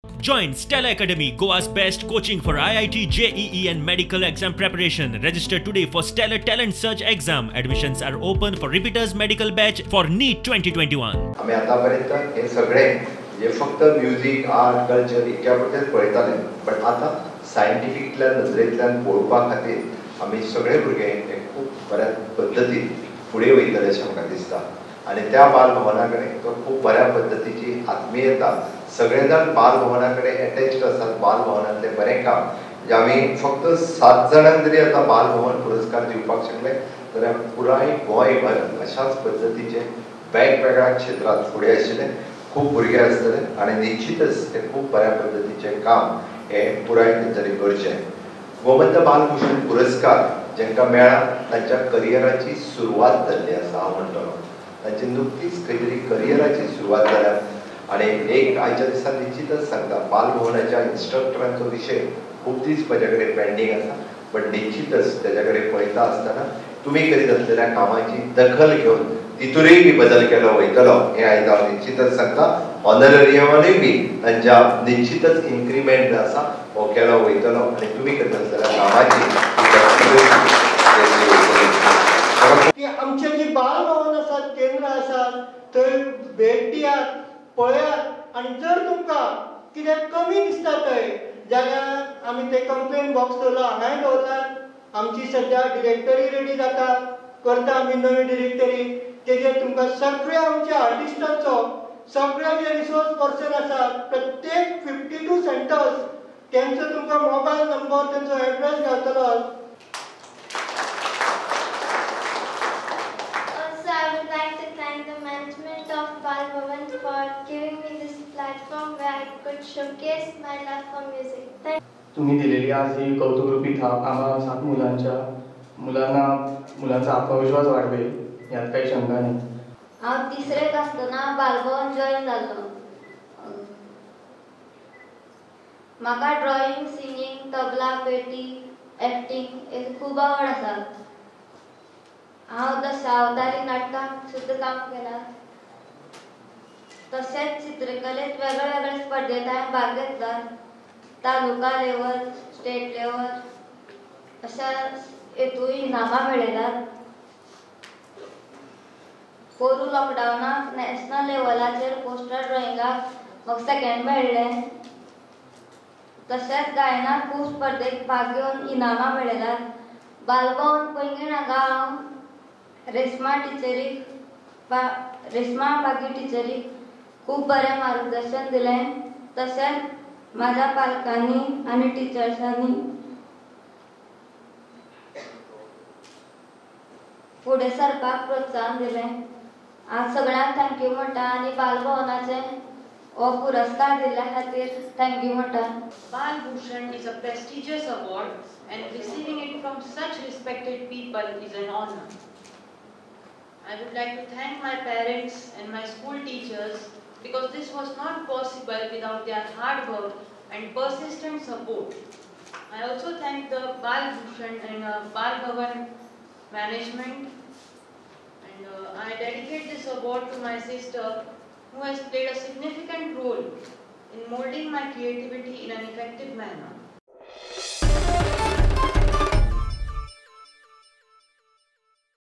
Join Stella Academy, Goa's best coaching for IIT, JEE and medical exam preparation. Register today for Stellar Talent Search Exam. Admissions are open for repeaters medical batch for NEET 2021. आमी आतापर्यंत हे सगळे जे फक्त music, art, culture इतक्या पुरतेच पळयताले, but आतां सायंटिफिकल्या नदरेंतल्यान पळोवपा खातीर आमी सगळे भुरगे हे खूब बऱ्या पद्दतीन फुडें वयतले अशें म्हाका दिसता. आनी त्या बालभवना कडेन तो खूब बऱ्या पद्दतीची आत्मीयता, सगळे जाण बालभवना कडेन एटॅच्ड आसात. बालभवनांतलें बरें काम म्हणजे आमी फक्त 7 जाणांक जरी आतां बालभवन पुरस्कार दिवपाक शकले जाल्यार पुराय गोंयभर अशाच पद्दतीचे वेगवेगळ्या क्षेत्रांत फुडें आशिल्ले खूब भुरगे आसतले आनी निश्चितच ते खूब बऱ्या पद्दतीचें काम हें पुराय तेंच्यांनी करचें. गोमंत बालभूषण पुरस्कार जांकां मेळ्ळा तांच्या करियराची सुरवात जाल्ली आसा. हांव म्हणटलो तांची नुकतीच खंय तरी करियराची सुरवात जाल्या. आनी एक आयच्या दिसा निश्चितच सांगता, बालभवनाच्या इन्स्ट्रक्टरांचो विशय खूब दीस म्हज्या कडेन पेंडींग आसा, बट निश्चितच तेज्या कडेन पळयता आसतना तुमी करीत आसलेल्या कामाची दखल घेवन तितूरय बी बदल केलो वयतलो हें आयज हांव निश्चितच सांगता. ऑनररियमानूय बी तांच्या निश्चितच इन्क्रिमेंट जो आसा हो केलो वयतलो आनी तुमी करीत आसलेल्या कामाची दखल घेतली वयतली. की आमचे जी बालभवन आसात, केंद्र आसात, थंय भेट दियात, पळयात आनी जर तुमकां कितें कमी दिसता थंय जाल्यार आमी ते कंप्लेन बॉक्स दवरला, हांगाय दवरलात. आमची सद्या डिरेक्टरी रेडी जाता, करता आमी नवी डिरेक्टरी. तेजेर तुमकां सगळ्या आमच्या आर्टिस्टांचो, सगळे जे रिसोर्स पर्सन आसात, प्रत्येक 52 सेंटर्स तेंचो तुमकां मोबायल नंबर, तेंचो एड्रेस घालतलो. Also, I would like to thank the management of Bal Bhavan for giving me this platform where I could showcase my love for music. Thank तुम्ही दिलेली आज ही कौतुकरूपी थाप आम्हा 7 मुलांचा आत्मविश्वास वाढवेल यात काही शंका नाही. हांव तिसरेक आसतना बालभवन जॉयन जाल्लो. म्हाका ड्रॉइंग, सिंगींग, तबला, पेटी, एक्टिंग हे खूब आवड आसा. हांव दशावतारी नाटकांत सुद्दां काम केलां. तशेंच चित्रकलेंत वेगळे वेगळे स्पर्धेंत हांवें भाग घेतला. तालुका लेवल, स्टेट लेवल अशा हेतूय इनामां मेळयल्यात. पोरूं लॉकडावनाक नॅशनल लेवलाचेर पोस्टर ड्रॉइंगाक म्हाका सेकेंड मेळ्ळें. तशेंच गायनाक खूब स्पर्धेक भाग घेवन इनामां मेळयल्यात. बालभवन पैंगीण हांगा हांव रेश्मा टिचरीक, रेश्मा बागी टिचरीक खूब बरें मार्गदर्शन दिलें. तशेंच म्हाज्या पालकांनी आनी टिचर्सांनी फुडें सरपाक प्रोत्साहन दिलें. हांव सगळ्यांक thank you म्हणटा आनी बालभवनाचें हो पुरस्कार दिल्ल्या खातीर thank you म्हणटा. Bal Bhushan is a prestigious award and receiving it from such respected people is an honor. I would like to thank my parents and my school teachers because this was not possible without their hard work and persistent support. I also thank the Bal Bhushan and Bal Bhavan management, and I dedicate this award to my sister who has played a significant role in molding my creativity in an effective manner.